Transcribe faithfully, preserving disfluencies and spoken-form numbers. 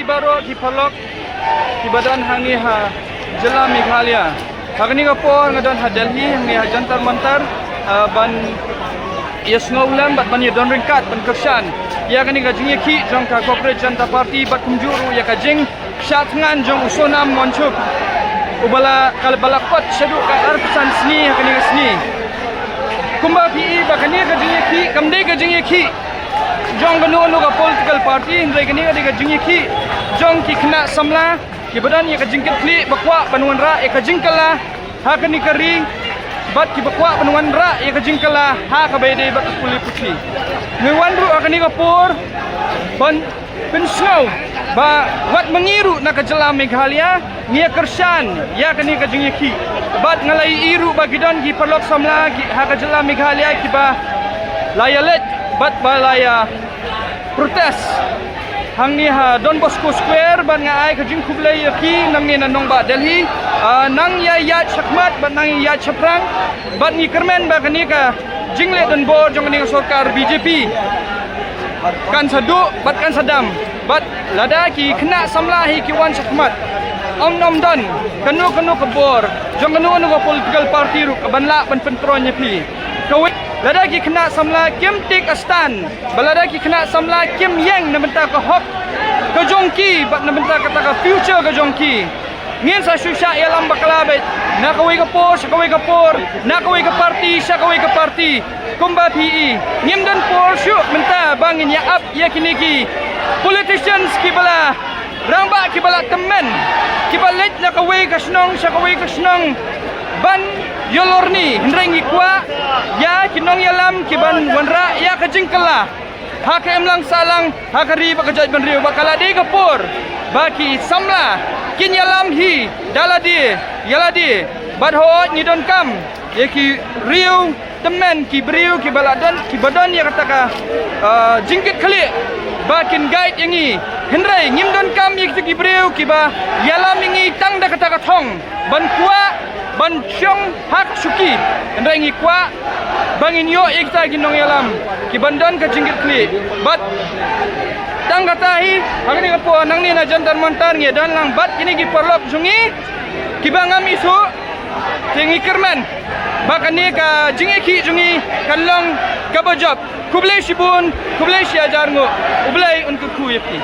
Baroh ki paralok kiba don hangne ha jylla Meghalaya. Ha kane ka por nga don ha Delhi, hangne ha Jantar Mantar, ah, ban ïasngew lem bad ban ïadon ryngkat ban kyrshan ïa kane ka jingïakhih jong ka Corporate Janata Party bad kumjuh ruh ïa ka jingshah thngan jong u Sonam Wangchuk, uba la, ka ba la kot shaduh ka arphew san sngi ha kane ka sngi. Kumba phi i ba kane ka jingïakhih kam dei ka jingïakhih jong kano kano ka political party, hynrei kane ka dei ka jingïakhih jong ki khynnah samla kiba don ïa ka jingkitkhlieh, ba kwah ban wanrah ïa ka jingkylla ha kane ka ri bad kiba kwah ban wanrah ïa ka jingkylla ha kaba ïadei bad ka pule puthi. Ngi wan ruh ha kane ka por ban pynsngew ba wat ma ngi ruh na ka jylla Meghalaya ngi ïa kyrshan ïa kane ka jingïakhih. Bad nga la ïohi ruh ba ki don ki paralok samla ki ha ka jylla Meghalaya kiba la ïaleit bad ba la ïa protest hangne ha Don Bosco Square, bad nga ai ka jingkhublei ïa ki nangne na nongbah Delhi. Ah, nang ïa ïaid shakhmat bad nang ïa ïaid shaphrang, bad ngi kyrmen ba kane ka jingleh donbor jong kane ka sorkar B J P kan sa duh bad kan sa dam. Bad lada ki khynnah samla hi ki wan shakhmat, ym, ym don kano kano ka bor jong kano kano ka political party ruh ka ban lah ban pyntroiñ ïa phi. Kawei, lada ki khynnah samla kim take a stand, ba lada ki khynnah samla kim ïeng na bynta ka hok ka jong ki bad na bynta kata ka future ka jong ki, ngin sa shu shah ïalam bakla beit na kawei ka por sha kawei ka por, na kawei ka party sha kawei ka party. Kumba phi i, ngim don por shuh mynta ba ngin ïa ap ïa kine ki politicians kiba la rangbah, kiba la tymmen, kiba leit na kawei ka shnong sha kawei ka shnong ban ïalorni, hynrei ngi kwah ïa ki nongïalam ki ban wanrah ïa ka jingkylla ha ka imlang sahlang ha ka ri bad ka jaitbynriew, ba ka la dei ka por ba ki samla kin ïalam hi da lade ïa lade. Bad hooid, ngi donkam ïa ki riew tymmen, ki briew kiba la don, kiba don ïa kata ka, ah, jingkitkhlieh ba kin guide ïa ngi. Hynrei ngim donkam ïa kita ki briew kiba ïalam ïa ngi tang da kata ka thong ban kwah ban shong ha ka shuki. Hynrei ngi kwah ba ngin ïoh ïa kita ki nongïalam ki ban don ka jingkitkhlieh. Bad tang kata hi, ha kane ka por nangne na Jantar Mantar ngi don lang bad kine ki paralok jong ngi kiba ngam ithuh. Te ngi kyrmen ba kane ka jingïakhih jong ngi kan long kaba jop. Khublei shibun, khublei shihajar nguh. U Blei un kyrkhu ïa phi.